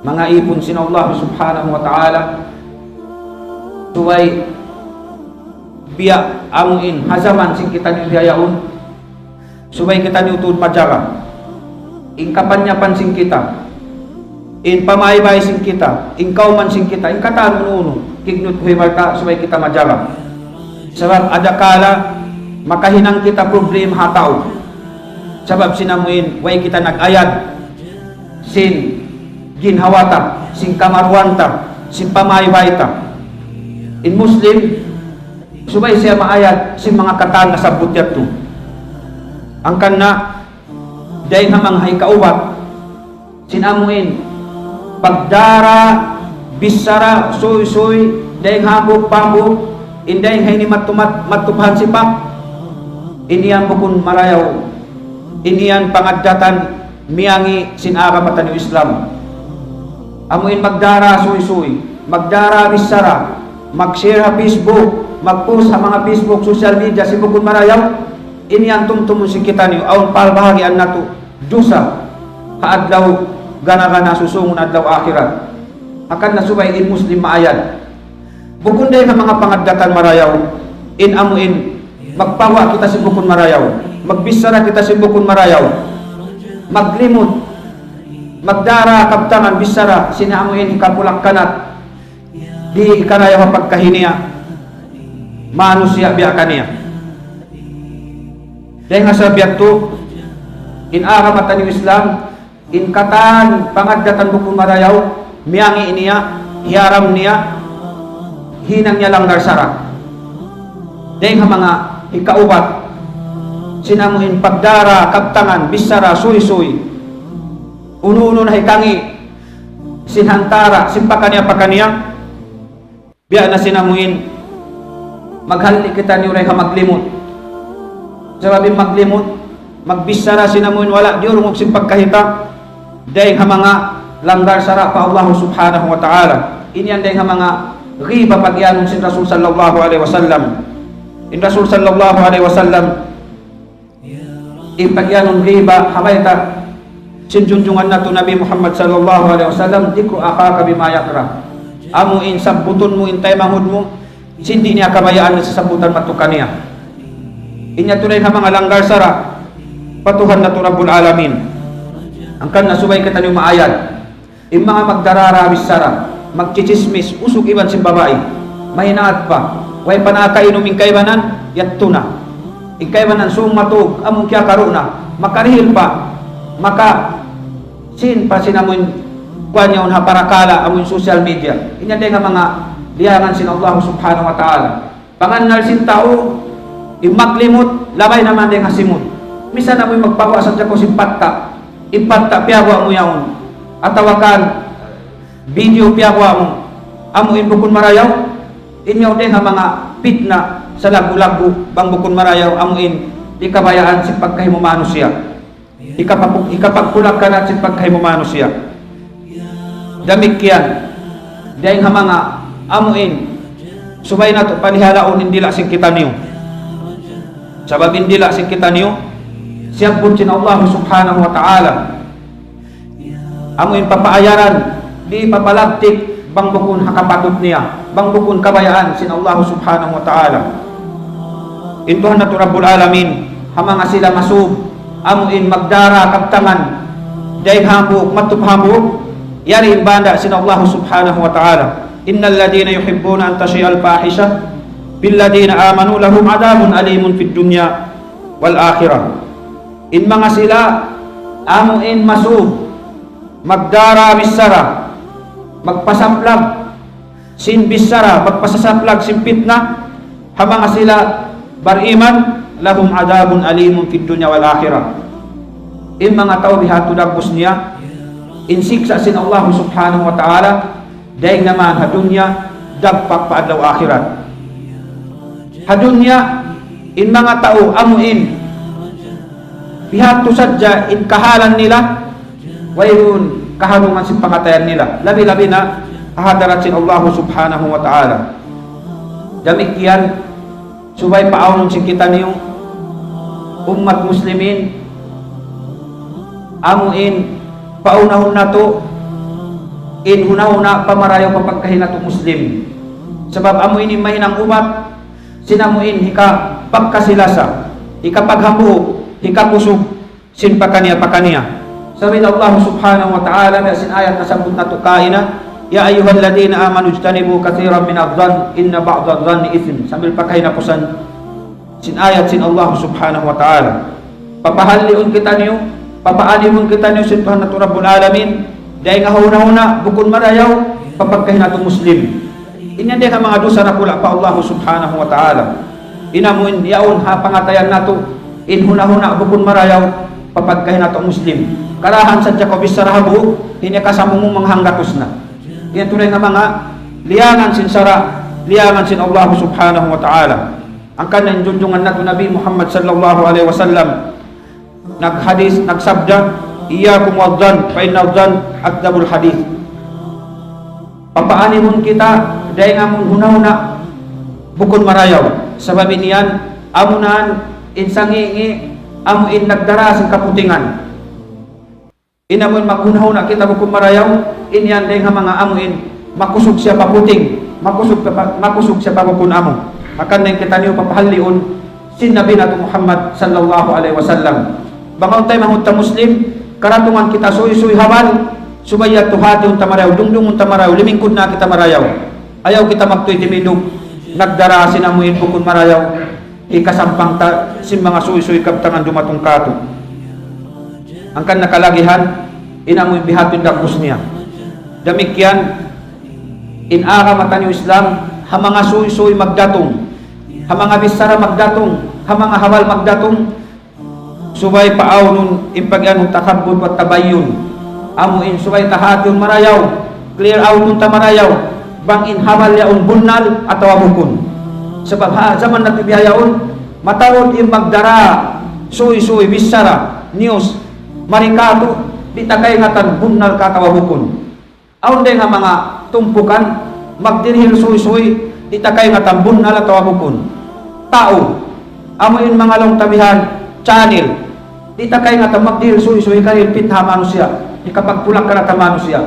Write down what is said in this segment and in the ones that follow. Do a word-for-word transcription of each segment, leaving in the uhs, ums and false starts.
Manga ipun sin Allah Subhanahu wa Ta'ala, subay biya' amuin ha jaman sin kitaniyu bihaun, subay kitaniyu tuud majaga in kapanyapan sin kita, in pamaybay sin kita, in kawman sin kita, in katan unu-unu, kignut kuhibar ta, subay kita majaga. Sabab adakala makahinang kita problema ha tau. Sabab sin amuin, way kita nag-ayad sin ginhawa ta, sin kamaruan ta, sin pamaybay ta. In Muslim, subay siya maayad sin manga katan nasabbut yadtu. Hangkan na, dayn ha manga hikaupat sin amuin, pagdara, bichara, suysuy, dayn ha hambuuk pa hambuuk, in dayn ha ini matumat-, matupahan sipak, in yan bukun marayaw, in yan pangaddatan, miyangi' sin agama taniyu Islam. Amuin magdara suysuy, magdara bichara, mag-share ha Facebook, mag-post ha manga Facebook, social media, sin bukun marayaw, in yan tumtumun sin kitaniyu, awn palbahagian natu', dusa, ha adlaw gana-gana susūngun adlaw akhirat. Hangkan na subay in Muslim maayad. Bukun dayn ha manga pangaddatan marayaw, in amuin, magpaguwa' kita sin bukun marayaw, magbichara kita sin bukun marayaw, maglimut, magdara kabtangan bichara sin amuin hikapulak-kanat, di' hikarayaw ha pagkahi niya, manusiya' biya' kaniya. Dayn ha sabab yadtu, in agama taniyu Islam, in katan pangaddatan bukun marayaw, miyangi' niya, hiyaram niya, hinang niya langgar sara'. Dayn ha manga hikaupat sin amuin pagdara, kabtangan, bichara, suysuy, unu-unu na hikangi' sin hantara', sin pakaniya-pakaniya, biya' na sin amuin, maghalli' kitaniyu dayn ha maglimut. Sabab in maglimut, magbichara sin amuin wala' diyurungug sin pagkahi ta, dayn ha manga langgar sara' pa Allah Subhanahu wa Ta'ala. In yan dayn ha manga ghiba pagiyanun sin Rasul sallallahu alayhi wasallam. In Rasul sallallahu alayhi wasallam, in pagiyanun ghiba, ha bayta' sin junjungan natu' Nabi Muhammad sallallahu alayhi wasallam, ذكر أخاك بما يكره. Amuin sabbutun mu in taymanghud mu sin di' niya kabayaan na sasabbutan matu kaniya. In yadtu dayn ha manga langgar sara' pa Tuhan natu' Rabbul Alamin. Hangkan na subay kitaniyu maayad. In manga magdarara bichara, magchichismis, usug iban sin babai, mahinaat pa, way pa nakainum in kaibanan, yadtu na. In kaibanan sūng matug, amun kiyakaru' na, makarihil pa, maka-, seen pa sin amun kuwan yaun ha parakala', amun social media. In yan dayn ha manga liyangan sin Allah Subhanahu wa Ta'ala. Pangannal sin tau, in maglimut, labay na man dayn ha simud. Misan amu in magpaguwa' sadja kaw sin patta', in patta' piyaguwa' mu yaun, atawa kan video piyaguwa' mu, amu in bukun marayaw, in yaun dayn ha manga pitna sa laggu'-laggu', bang bukun marayaw, amu in di' kabayaan sin pagkahi mu manusiya'. Hikapag-, hikapagkulak-kanat sin pagkahi mu manusiya'. Damikkiyan, dayn ha manga amu in, subay natu' palihalaun in dila' sin kitaniyu. Sabab in dila' sin kitaniyu, siyabbut sin Allah Subhanahu wa Ta'ala. Amu in papaayaran, di' papalabtik, bang bukun ha kapatut niya, bang bukun kabayaan sin Allah Subhanahu wa Ta'ala. In Tuhan natu' Rabbul Alamin, ha manga sila masub, amu in magdara kabtangan, dayn hambuuk, matup hambuuk, yari in banda' sin Allah Subhanahu wa Ta'ala. إن الذين يحبون أن تشيع الفاحشة في الذين آمنوا لهم عذاب أليم في الدنيا والآخرة. In manga sila, amu in masub, magdara bichara, magpasaplag sin bichara, magpasasaplag sin pitna, ha manga sila bariman, لهم عذاب أليم في الدنيا والآخرة. In manga tau bihadtu dagbus niya, in siksa' sin Allah Subhanahu wa Ta'ala, dayn naman ha dunya, dagpak pa adlaw akhirat. Ha dunya, in manga tau amu in, bihadtu sadja in kahalan nila, wayruun kahanungan sin pangatayan nila. Labi-labi na ha hadarat sin Allah Subhanahu wa Ta'ala. Damikkiyan, subay paawnun sin kitaniyu, ummat muslimin, amu in, paunahun natu', in huna-huna pamarayaw pa pagkahi natu' Muslim. Sabab amu ini mahinang ubat sin amu in hikapagkasi-lasa, hikapaghambuuk, hikakusug sin pakaniya-pakaniya. Sabab in Allah Subhanahu wa Ta'ala, biya' sin ayat nasabbut natu' kaina, يا أيها الذين آمنوا اجتنبوا كثيرا من الظن إن بعض الظن إثم. Sambil pa kahinapusan sin ayat sin Allah Subhanahu wa Ta'ala. Papahalliun kitaniyu, papaanibun kitaniyu sin Tuhan natu' Rabbul Alamin, dayn ha huna-huna bukun marayaw pa pagkahi natu' Muslim. Ini yan dayn ha manga dusa dakula' pa Allah Subhanahu wa Ta'ala. In amu in yaun ha pangatayan natu', in huna-huna bukun marayaw pa pagkahi natu' Muslim. Karayawan sadja kaw bichara hambuuk, ini kasamung mu manga hanggatus na. Yan tuud in manga liyangan sin sara', liyangan sin Allah Subhanahu wa Ta'ala. Hangkan in junjungan natu' Nabi Muhammad sallallahu alayhi wasallam naghadis, nagsabda, إياكم والظن فإن الظن أكذب الحديث. Papaanibun kita dayn ha amu in huna-huna bukun marayaw. Sabab in yan, amu na in sangi'-ngi', amu in nagdara sin kaputingan. In amu in maghuna-huna kita bukun marayaw, in yan dayn ha manga amu in makusug siya pa puting, makusug pa, makusug siya pa bukun amu. Hangkan in kitaniyu papahalliun sin Nabi natu' Muhammad sallallahu alayhi wasallam. Bang awn ta manga Muslim, karatungan kita suysuy habal, subay yadtu hatihun ta marayaw, dungdungun ta marayaw, limingkud na kita marayaw. Ayaw kita magtuy timindug, nagdara sin amu in bukun marayaw, hikasampang ta sin manga suysuy kabtangan dumatung kātu'. Hangkan na kalagihan, in amu in biya' hādtu in dagbus niya. Damikkiyan, in agama taniyu Islam, ha manga suysuy magdatung, ha manga bichara magdatung, ha manga habal magdatung, subay paawnun in pag-anu, tatabbut wa tabayyun. Amu in subay ta hatihun marayaw, clear out nun ta marayaw, bang in habal yaun bunnal atawa bukun. Sabab ha jaman natu' bihaun, mataud in magdara suysuy bichara, news, mari kātu', di' ta kaingatan bunnal ka atawa bukun. Awn dayn ha manga tumpukan, magdirihil suysuy, di' ta kaingatan bunnal atawa bukun. Tau, amu in manga laung ta bihan, channel, di' ta kaingatan magdirihil suysuy, hikadirihil pitna ha manusiya', hikapagpulak-kanat ha manusiya'.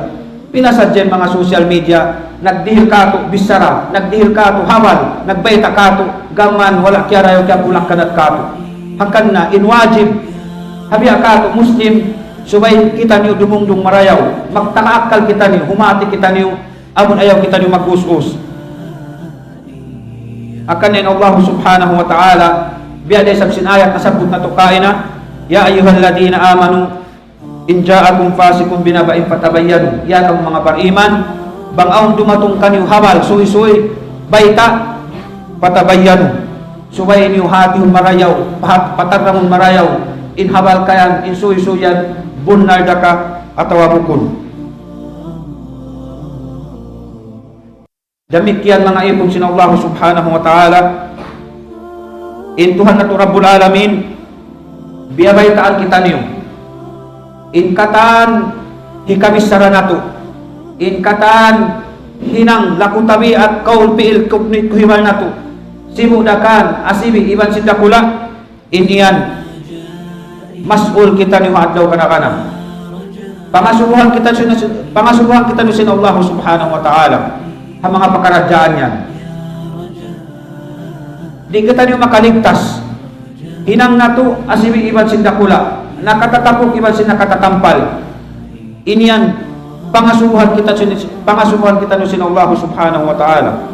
Pinasadja in manga social media, nagdirihil kātu' bichara, nagdirihil kātu' habal, nagbayta' kātu', gām wala' kiyarayaw, kiyapulak-kanat kātu'. Hangkan na in wajib ha biya' kātu' Muslim, subay kitaniyu dumungdung marayaw, magtaka akkal kitaniyu, humati kitaniyu, amun ayaw kitaniyu mag-us-us. Hangkan in Allah Subhanahu wa Ta'ala, biya' da isab sin ayat nasabbut natu' kaina, يا أيها الذين آمنوا إن جاءكم فاسق بنبإ فتبينوا. Ya kamu manga bariman, bang awn dumatung kaniyu habal, suysuy, bayta', فتبينوا. Subay niyu hatihun marayaw, pahat-, patarrangun marayaw, in habal ka yan, in suysuy yan, bunnal da ka atawa bukun. Damikkiyan manga ipun sin Allah Subhanahu wa Ta'ala, in Tuhan natu' Rabbul Alamin, biyabaytaan kitaniyu. In katan hikabichara natu', in katan hinang, laku, tabiat, kaul, piil, kupnit, kuhibal natu', sibu' da kan, asibi' iban sin dakula', in yan mas'ul kitaniyu ha adlaw kana-kana. Pangasubuhan kita sin, pangasubuhan kitaniyu sin Allah Subhanahu wa Ta'ala ha manga pakaradjaan yan. Di' kitaniyu makaligtas. Hinang natu', asibi' iban sin dakula', nakatatapuk iban sin nakatatampal. In yan, pangasubuhan kita sin, pangasubuhan kitaniyu sin Allah Subhanahu wa Ta'ala.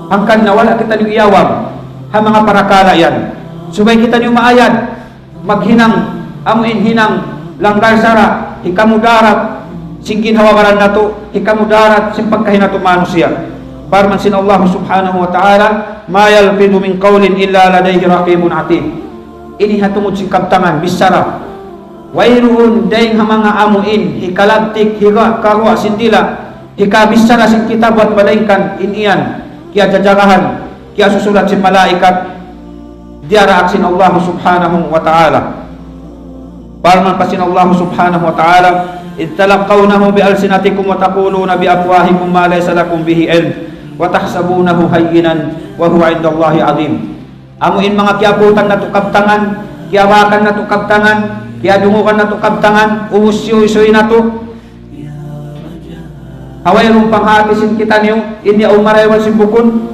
Hangkan na wala' kitaniyu iyawang ha manga parakala' yan. Subay kitaniyu maayad, maghinang, amu in hinang langgal sara', hikamudarat sin ginhawa-baran natu', hikamudarat sin pagkahi natu' manusiya'. Parman sin Allah Subhanahu wa Ta'ala, ما يلفظ من قول إلا لديه رقيب عتيد. Ini ha tungud sin kabtangan, bichara. Wayruun dayng ha manga amu in, hikalagtik, higa-, kaguwa' sin dila', hikabichara sin kitab, bat malaingkan in yan, kiyajajagahan, kiyasusulat sin malaikat, diyaraak sin Allah Subhanahu wa Ta'ala. Parman pa sin Allah Subhanahu wa Ta'ala, إذ تلقونه بألسنتكم وتقولون بأفواهكم ما ليس لكم به علم وتحسبونه هينا وهو عند الله عظيم. Amu in manga kiyaputan natu' kabtangan, kiyabakan natu' kabtangan, kiyadungugan natu' kabtangan, ubus siyuysuy natu'. Ha wayruun panghati sin kitaniyu, in yaun marayaw sin bukun.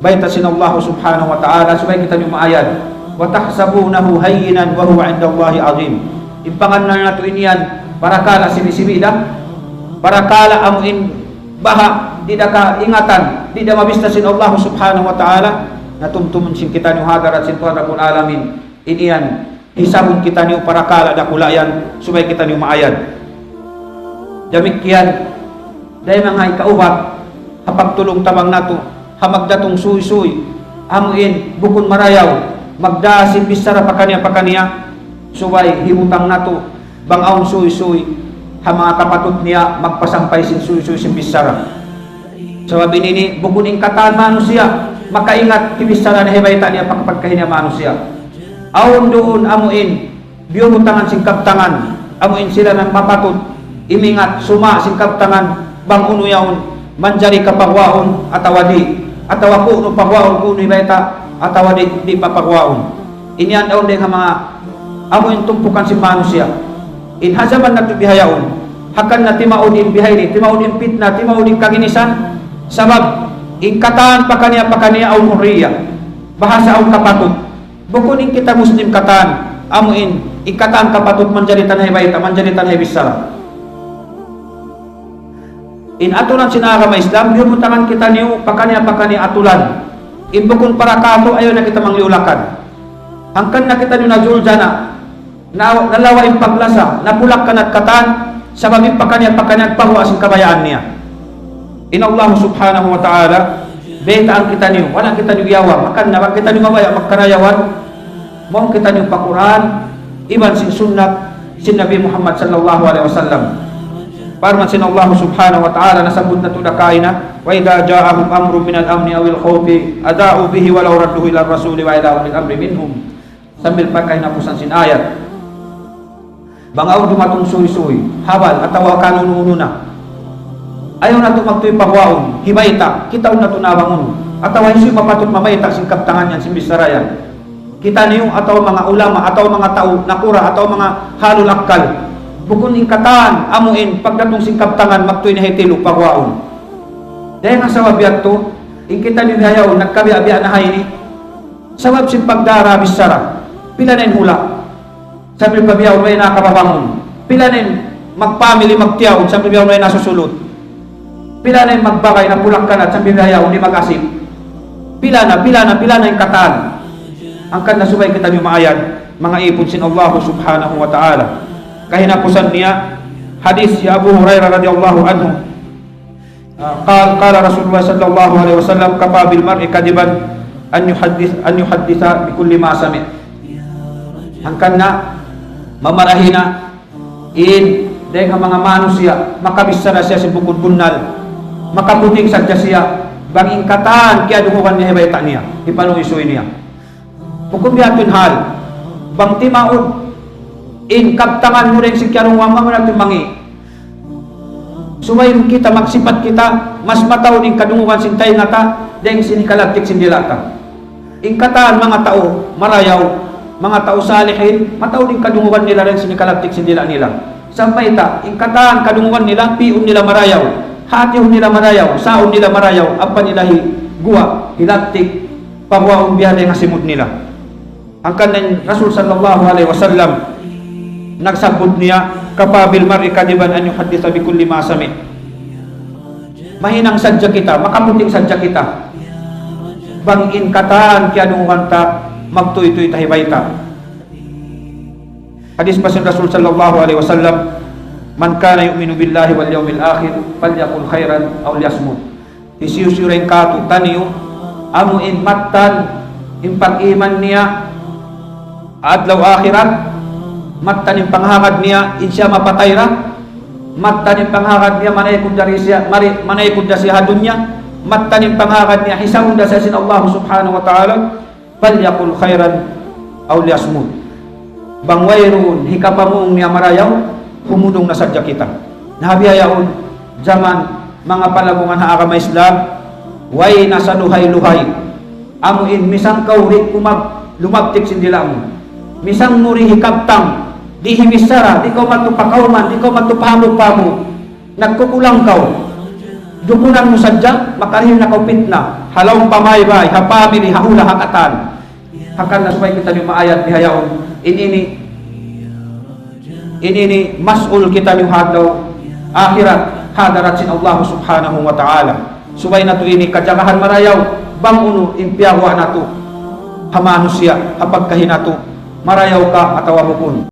Bayta' sin Allah subhanahu wa ta'ala, subay kitaniyu maayad. وتحسبونه هينا وهو عند الله عظيم. In pangannal natu' in yan, parakala' sibi'-sibi' da. Parakala' amu in baha', di' da kaingatan, di' da mabista sin Allah subhanahu wa ta'ala. Na tumtumun sin kitaniyu ha hadarat sin Tuhan Rabbul Alamin. In yan, hisabun kitaniyu parakala' dakula' yan, subay kitaniyu maayad. Damikkiyan, dayn ha manga hikaupat, ha pagtulung-tabang natu', ha magdatung suysuy, amu in, bukun marayaw, magdā sin bichara pakaniya-pakaniya, subay hibutang natu', bang awn suysuy, ha manga kapatut niya, magpasampay sin suysuy sin bichara. Sabab ini, bukun in katan manusiya' makaingat, hibichara niya, hibayta' niya, pagpagkahi niya manusiya'. Awn duun amu in, biyubutangan sin kabtangan, amu in sila na mapatut, imingat, suma' sin kabtangan, bang unu yaun, manjari kapaguwaun, atawa di', atawa kunu paguwaun, kunu hibayta', atawa di', di' pa paguwaun. In yan awn dayn ha manga, amu in tumpukan sin manusiya'. In ha jaman natu' bihaun, hangkan na timaud in bihaini, timaud in pitna, timaud in kaginisan, sabab, in katan pakaniya-pakaniya awn hurriya, bahasa awn kapatut. Bukun in kita Muslim katan, amu in, in katan kapatut manjari ta na hibayta', manjari ta na hibichara. In aturan sin agama Islam, biyubutangan kitaniyu pakaniya-pakaniya aturan. In bukun para katu', ayaw na kita mangliyulakan. Hangkan na kitaniyu na juljana, na, nalawa' in paglasa, napulak kanat katan, sabab in pakaniya-pakaniya paguwa' sin kabayaan niya. In Allah subhanahu wa ta'ala, baytaan kitaniyu, wala' kitaniyu iyawa', hangkan na bang kitaniyu mabaya' magkarayawan, mawn kitaniyu pa Qur'an, iban sin sunnat, sin Nabi Muhammad sallallahu alayhi wasallam. Parman sin Allah subhanahu wa ta'ala, nasabbut natu' da kaina, وإذا جاءهم أمر من الأمن أو الخوف أذاعوا به ولو ردوه إلى الرسول وإلى أولي الأمر منهم. Sambil pa kahinapusan sin ayat. Bang awn dumatung suysuy, habal, atawa kan unu-unu na. Ayaw natu' magtuy paguwaun, hibayta', kitaun natu' na bang unu. Atawa hisiyu in mapatut mamayta' sin kabtangan yan, sin bichara yan. Kitaniyu atawa manga ulama, atawa manga tau nakura', atawa manga ahlul akkal. Bukun in katan, amu in, pagdatung sin kabtangan, magtuy na hitilu paguwaun. Dayn ha sabab yadtu, in kitaniyu bihaun, nagkabiya'-biya' na ha ini. Sabab sin pagdara bichara. Pila na in hula'. Sambil pa bihaun way na kababangun. Pila na in magpamili magtiyaun, sambil bihaun way na susulut. Pila na in magbagay na pulak kanat, sambil bihaun di' mag-asip. Pila na, pila na, pila na in katan. Hangkan na subay kitaniyu maayad, manga ipun sin Allah subhanahu wa ta'ala. Kahinapusan niya, hadis hi Abu Hurairah radiyallahu anhu. Ah, قال، قال رسول الله صلى الله عليه وسلم، كفى بالمرء كذبا أن يحدث، أن يحدث بكل ما سمع. Hangkan na mamarahi na in dayn ha manga manusiya', makabichara siya sin bukun bunnal, makaputing sadja siya, bang in katan kiyadungugan niya hibayta' niya, hipaluysuy niya. Bukun biya' ha yan in hal. Bang timaud in kabtangan mu dayn sin kiyarungugan mu, amu na in mangi'. Subay kita magsipat kita, mas mataud in kadungugan sin taynga ta, dayn sin hikalabtik sin dila' ta. In katan manga tau marayaw, manga tau salihin, mataud in kadungugan nila dayn sin hikalabtik sin dila' nila. Sampay ta, in katan kadungugan nila, pi'un nila marayaw, hatihun nila marayaw, sa'un nila marayaw, ampa nila hi guwa', hilabtik, paguwaun biya' dayn ha simud nila. Hangkan in Rasul sallallahu alayhi wasallam nagsabbut niya, كفى بالمرء كذبا أن يحدث بكل ما سمع. Mahinang sadja kita, makaputing sadja kita. Bang in katan kiyadungugan ta, magtuytuy ta hibayta'. Hadis pa sin Rasul sallallahu alayhi wasallam, من كان يؤمن بالله واليوم الآخر فليقل خيرا أو ليصمت. Hisiyu-siyu dayn kātu'niyu, amu in mattan in pag-iman niya adlaw akhirat, mattan in panghagad niya in siya mapatay ra, mattan in panghagad niya manaykud da siya, mari, manaykud da siya ha dunya, mattan in panghagad niya hisabun da siya sin Allah subhanahu wa ta'ala, فليقل خيرا أو ليصمت. Bang wayruun hikapamung niya marayaw, humundung na sadja kita. Na biya' yaun, jaman manga palamungan ha agama Islam, way na saluhay-luhay. Amu in misan kaw di' kumab-, lumabtik sin dila' mu. Misan mu di' hikabtang, di' hibichara, di' kaw madtu pa kawman, di' kaw madtu pa hambuuk-hambuuk. Nagkukulang kaw. Dukunan mu sadja, makarihil na kaw pitna. Ha lawm pamaybay, ha pamili, ha hula', ha katan. Hangkan na subay kitaniyu maayad bihaun. In ini, in ini mas'ul kitaniyu ha adlaw akhirat, ha hadarat sin Allah Subhanahu wa Ta'ala. Subay natu' ini kajagahan marayaw, bang unu in piyaguwa' natu' ha manusiya', ha pagkahi natu', marayaw ka atawa bukun.